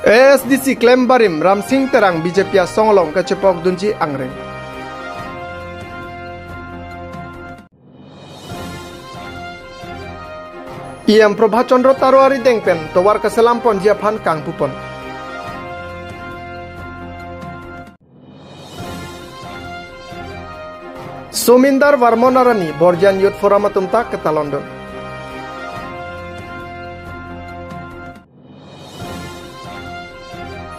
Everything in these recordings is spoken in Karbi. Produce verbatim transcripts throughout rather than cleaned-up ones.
A S D C klem barim Ramsing Terang B J P asong along kachepokdunji angreng. E M Prabhat Chandra Taro arideng pen tovar kaselam ponji aphan kangpupon. Somindar Varmon arni Borjan Youth Forum atum ta ketalondun.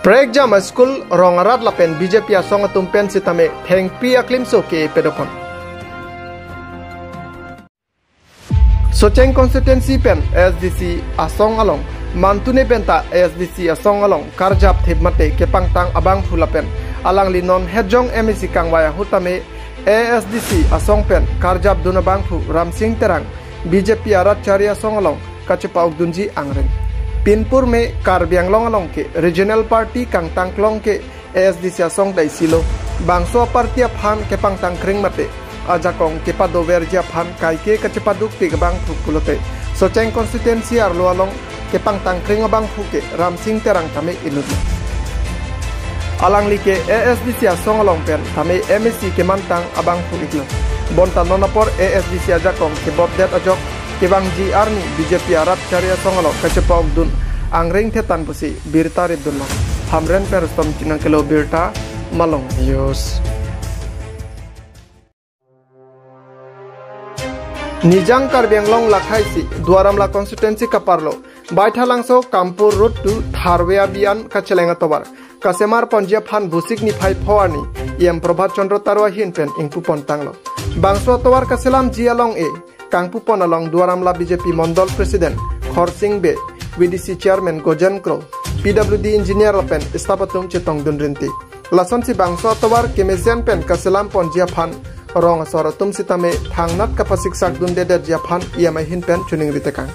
Prekjam a-school, rong arat lapen B J P asong atum pen sitame thengpi aklimso ke pedopon. Socheng constituency pen A S D C asong along, mantune penta A S D C asong along karjap thip mate kepangtang abangphu lapen alangli non hetjong M A C kangvai ahut tame A S D C asong pen karjapdun abangphu Ramsing Terang B J P arat chari asong along kachepokdunji angreng. Pinpur me Karbi Anglong along ke regional party kangtangklong ke A S D C asong ta isi lo. Bangso aparty aphan kepangtang kring mate ajakong kepadoverji aphan kaike kachepadukpik abangphu pulote Socheng constituency arlo along kepangtang kring abangphu ke Ramsing Terang tame inutlo. Alangli ke A S D C asong along pen tame M A C kemantang abangphu iklo. Bonta non apor A S D C ajakong kebopdet ajok kevangji arni B J P arat chari asong along kachepokdun angreng thetan pusi birta ritdunlo. Hamren pen Rustom Chinang kelo birta, Malong News. Nijang Karbi Anglong lakhai isi Duar Amla constituency kaparlo Baithalangso Kampur Road to Tharve Abiyan kacheleng atovar kasemar ponji aphan Vosik niphai pho arni E M Prabhat Chandra Taro ahin pen ingpupon tanglo. Bangso atovar kaselamji along e kangpupon along Duar Amla B J P Mondol President Khorsing Bey, V D C Chairman Gojen Kro, P W D Engineer lapen staff atum chetongdun rinti. Lasonsi bangso atovar kemesen pen kaselam ponji aphan rong asor atum sitame thangnat kapasiksakdundedetji aphan E M ahin pen choningri tekang.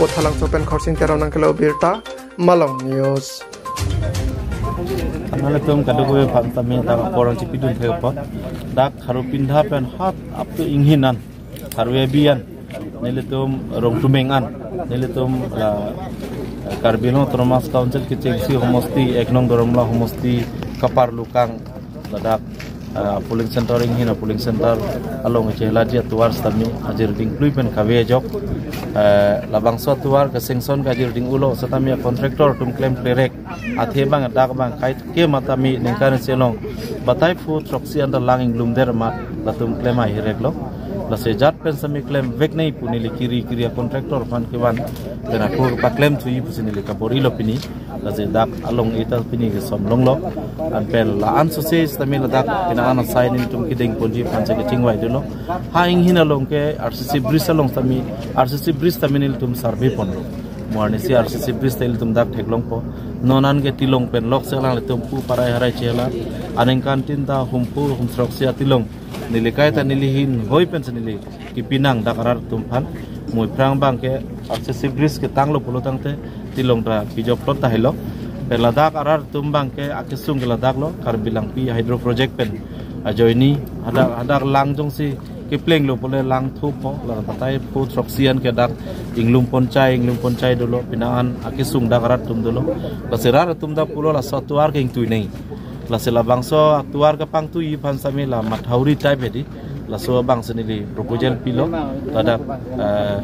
Baithalangso pen Khorsing Terang nangkelo birta, Malong News. Nelitum kadokave aphan tame dak apor chipidun thek apot. Dak Kharupinda pen hat up to Inghin an, Tharve Abiyan, nelitum Rongtumeng an, nelitum la Karbi Anglong Autonomous Council kechengsi homosti, ek nong Duar Amla homosti kaparlukang ladak, ah, polling center Inghin a polling center along chehelaji atovar sitame ajir dingklui pen kave ajok, eh, labangso atovar ke sanction kajir ding-ulo sitame contractor atum klem klerek athe bang dak bang kaike matame ningkan isi along batai phu throksi anta lang inglumder amat latum klem ahireklo. Lasi jat pen sitame klemvek nangji pu neli kiri kiri a contractor aphan kevan pen ako paklemthuji pusi neli kabor-ilo pini. Lasi dak along eta pini kesom longlo. Anpen la-an sose sitame ladak pina an asai nelitum kedeng ponji aphan si kechingvai dunlo. Ha Inghin along ke R C C bridge along sitame, R C C bridge sitame nelitum survey ponlo. Mo arnisi R C C bridge ta ilitum dak theklongpo. Non an ke tilong pen lok si alanglitum pu parai harai chehela. Aningkan tin ta hum phu hum throksi atilong neli kaita neli hinghoi pensi neli kipinang dak arat atum aphan. Mo aphrang bang ke R C C bridge ketanglo pulo tangte tilong ta pijoklo tahelo. Pen ladak arat atum bang ke akesung ke ladak lo, Karbi Langpi hydro project pen ajoine hadak, hadak lang jongsi keplenglo pule langthupo, la batai phu throksi an ke dak inglum ponchai, inglum ponchai dolo, pina an akesung dak arat atum dolo. Lasi rat atum dak pulo laso atovar ke ingtui nangji. Lasi labangso atovar kepangtui aphan sitame la mathauri type hedi. Laso abang si neli proposal pilo. Ladak, eh,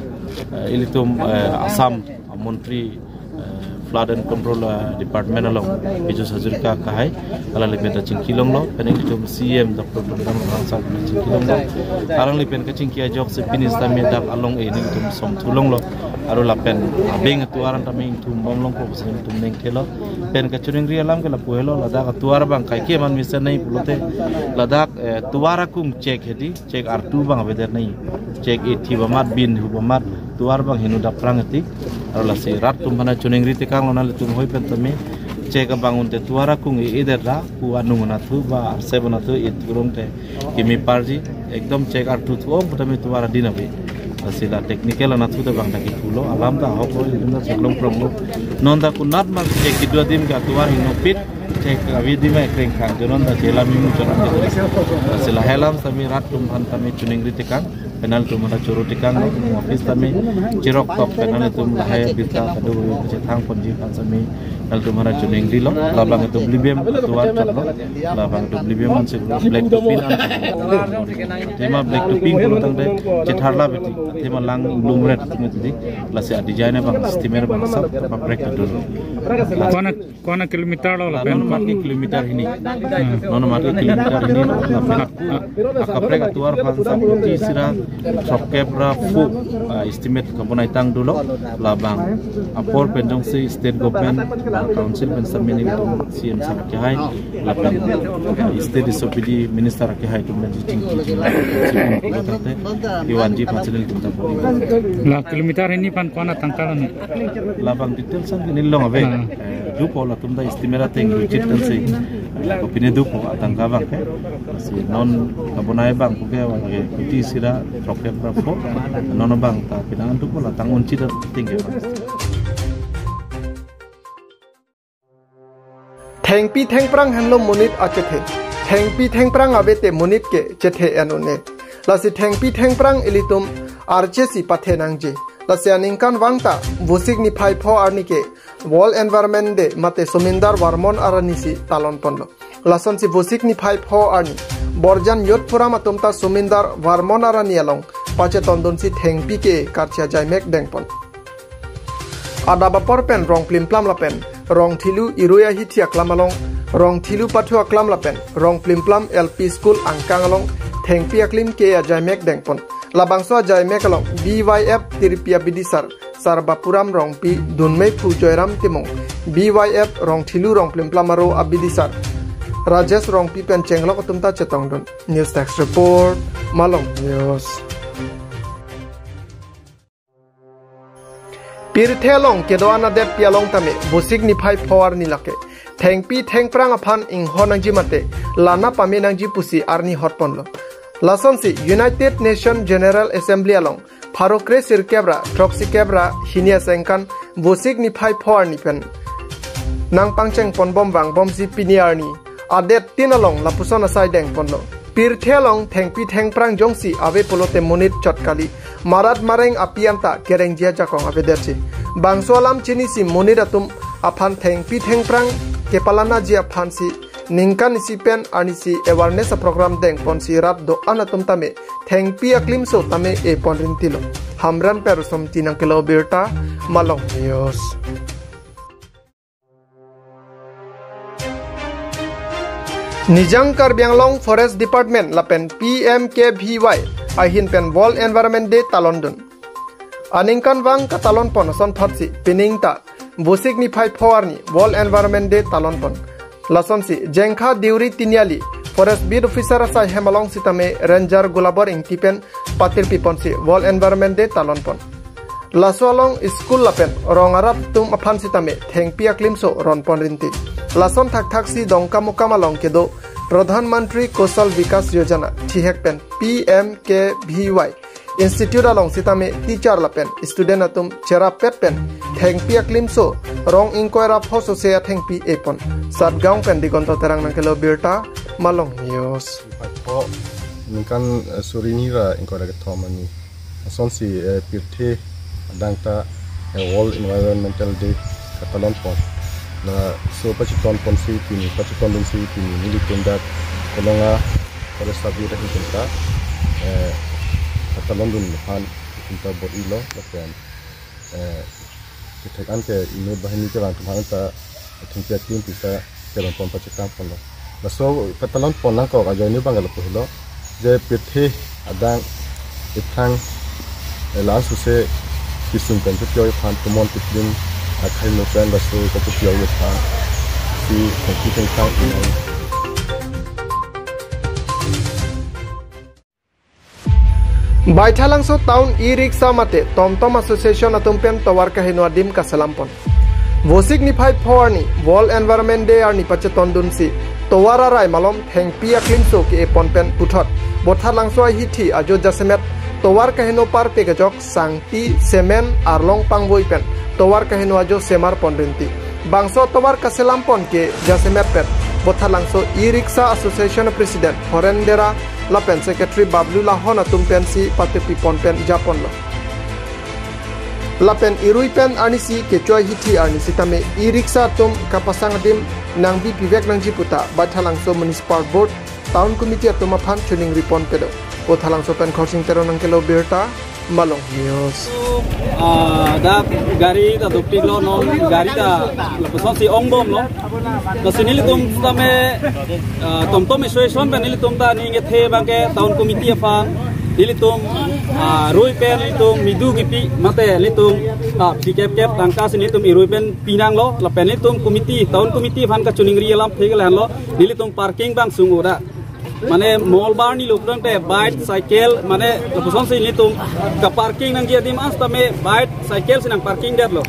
eh, ilitum, eh, Assam, eh, Montri, eh, Flood and Control, eh, Department along Piyush Hazarika akehai, alangli pen ta chingkilonglo, pen ilitum C E M Doctor Tuliram Ronghang sir pen chingkilonglo. Alangli pen kachingki ajoksi pini sitame dak along e nelitum somthulonglo. Aru lapen abeng atovar an tame ingthumbomlongpo pusi nelitum ningthelo. Pen kachoningri alam ke lapu helo, ladak atovar bang kaike man mesen nangji pulote, ladak, eh, tovar akung chek hedi, chek artu bang avedet nangji. Chek ethip amat, bin hup amat, tovar bang hinu dapprang eti. Aru lasi rat atum aphan choningri tekanglo, nanglitum hoi pen tame chek abang unte tovar akung e-edet ra, pu anung anathu ba arsep anathu e-edet rong te kimi parji, ekdom chek artu thu-ong pu tame tovar adin ave. Lasi la technical anathu ta bang ta kithulo, alam ta ahoklo, ilitum ta theklong pronglo. Non ta konat ma chek kedo adim ke atovar hingnopit, chek ave adim ekreng khang, jo non ta chela mimu jo non ta. Lasi lahei alam sitame rat atum aphan tame choningri tekang. Penal tum hara choro tikang lo, office tame cherok tok penal tum lahai birta kado chethang ponji aphan sami penal tum hara chuning dilo, labang itum libem atuar choklo, labang itum libem ansi black to pink an. Tema black to pink pulo tangte chetharla beti, tema lang lumret tumit di, lasi a design abang, steamer abang sab kaprek dolo. Kona, kona kilometer lo lapen? Lanon mati kilometer hini. Hmm. Lanon mati kilometer hini. Lapen aku, akaprek atuar aphan sab kuti sira throkep ra pho, ah, estimate kabonai tang dolo. Labang apor pen jongsi state government, ah, council pen sami nelitum C M sir akehai, lapen, ah, state S O P D minister akehai atum pen chingki chingki tangte iwanji aphan channel tum ta bor-i. La kilometer hini aphan kona tangka lo ni? Labang details an neli long ave. Hmm. Eh, dupo latum ta estimate ateng duchit kan si. Eh, kopine dupo atangka abang ke. Si non kabonai abang puke abang ke kuti sira throkep ra pho. Non abang ta pinangan dupo la tang unchit ateng ke. Thengpi thengphrang henlo monit achethe. Thengpi thengphrang ave te monit ke chethe en un-e. Lasi thengpi thengphrang ilitum archesi pathe nangji. Lasi aningkanvang ta Vosik niphai pho arni ke World Environment Day mate Somindar Varmon arni si talon ponlo. Lasonsi Vosik niphai pho arni Borjan Youth Forum atum ta Somindar Varmon arni along pachetondunsi thengpi ke karchi ajaimek dengpon. Adap apor pen Rongplimplam lapen Rongthilu irui ahithi aklam along, Rongthilu pathu aklam lapen Rongplimplam L P School angkang along thengpi aklim ke ajaimek dengpon. Labangso ajaimek along B Y F Tirpi abidisar, Sar Bapuram Rongpi, dunmei phu Joyram Timung, B Y F Rongthilu Rongplimplam aro abidisar Rajesh Rongpi pen chenglok atum ta chetongdun. News Desk Report, Malong News. Pirthe along kedo-an adetpi along tame Vosik niphai pho arni lake thengpi thengphrang aphan inghon nangji mate lana pame nangji pusi arni hot ponlo. Lasonsi United Nation General Assembly along pharo kre sirkep ra throksikep ra hini asengkan Vosik niphai pho arni pen nangpangcheng ponbom vangbomsi pini arni adet tin along lapuson asai dengponlo. Pirthe along thengpi thengphrang jongsi ave pulote monit chot kali, marat mareng api anta kerengji ajakong avedetji. Bangso alam chinisi monit atum aphan thengpi thengphrang kepalanaji aphansi ningkan isi pen arnisi awareness a program dengponsi rat do-an atum tame thengpi aklimso tame epon rintilo. Hamren Perusomti nangkelo birta, Malong News. Nijang Karbi Anglong Forest Department lapen P M K V Y ahin pen World Environment Day talondun. Aningkanvang katalon pon ason thotsi pining ta Vosik niphai pho arni World Environment Day talon pon. Lasonsi Jengkha Deuri Tiniali Forest Beat Officer asai hem along sitame Ranger Gulabor Ingti pen patirpi ponsi World Environment Day talon pon. Laso along school lapen rong arat atum aphan sitame thengpi aklimso ron pon rinti. Lason thakthaksi Dongkamukam along kedo Pradhan Mantri Kaushal Vikas Yojana thihek pen P M K V Y Institute along sitame teacher lapen student atum cherap pet pen thengpi aklimso rong ingkoi ra pho sose athengpi epon. Satgaon pen Digonto Terang nangkelo birta, Malong News. Pho ningkan, eh, suri hini ra ingkoi ra kethom arni asonsi, eh, pirthe adang ta, eh, World Environmental Day katalon pon. Laso pacheton ponsi pini, pachetondunsi pini nelitum dak Kolonga Forest Sub Unit ahin pen ta, eh, katalondun aphan itum ta bor-ilo lapen, eh, kethek an ke inut banghini kevang atum aphan ta thengpi aklim pisa kelong pon pachekang ponlo. Laso katalon pon nangkok ajoine abang lapu helo, je pirthe adang ephrang, eh, la-an sose kisung pen chepio aphan tumon tiplim akhai no pen laso kachepio aphan si thengpi thengphrang inai. Baithalangso Town E-Rickshaw mate TomTom Association atum pen tovar kaheno adim kaselam pon. Vosik niphai pho arni World Environment Day arni pachetondunsi tovar arai malom thengpi aklimso ke-epon pen puthot Botharlangso ahithi ajo jasemet tovar kaheno parpe kejok Sangti Semen Arlong Pangvoi pen tovar kaheno ajo semar pon rinti. Bangso tovar kaselam pon ke jasemet pen Botharlangso E-Rickshaw Association President Horen Dera lapen Secretary Bablu Lahon atum pensi patepi pon pen japonlo. Lapen irui pen arnisi kechoi hithi arnisi tame e-rickshaw atum kapasang adim nangbi pivek nangji puta Baithalangso Municipal Board Town Committee atum aphan choningri pon pedo. Pu Thalangso pen Khorsing Teron nangkelo birta, Malong News. Ah, dak gari ta duktik lo, non gari ta lapuson si ong bom lo. Lasi nelitum tame, ah, Tomtom Association pen nelitum ta ning ethe abangke Town Committee aphan nelitum, ah, rui pen nelitum midu kipi mate nelitum, ah, phlikep kep tangka si nelitum irui pen pinanglo, lapen nelitum committee, Town Committee aphan kachoningri alam thik lahenlo, nelitum parking abang sung-o dak. Mane mol bar ni luk dang te bike, cycle, mane lapuson si nelitum kaparking nangji adim ansi tame bike, cycle si nangparking detlo.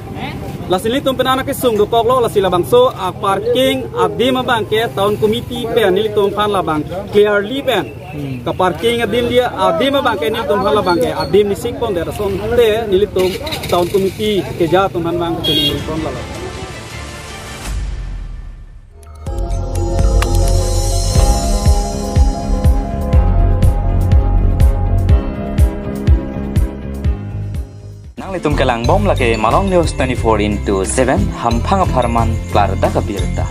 Lasi nelitum pen anak kesung dokoklo, lasi labangso aparking adim abangke Town Committee pen nelitum aphan labang clearly pen kaparking adim dia adim abangke nelitum aphan labangke adim nisik pon det asonte nelitum Town Committee keja atum aphan abang kachoningri pon lalo. Nanglitum kelang bom lake Malong News twenty-four into seven, hamphang apharman klardak abirta.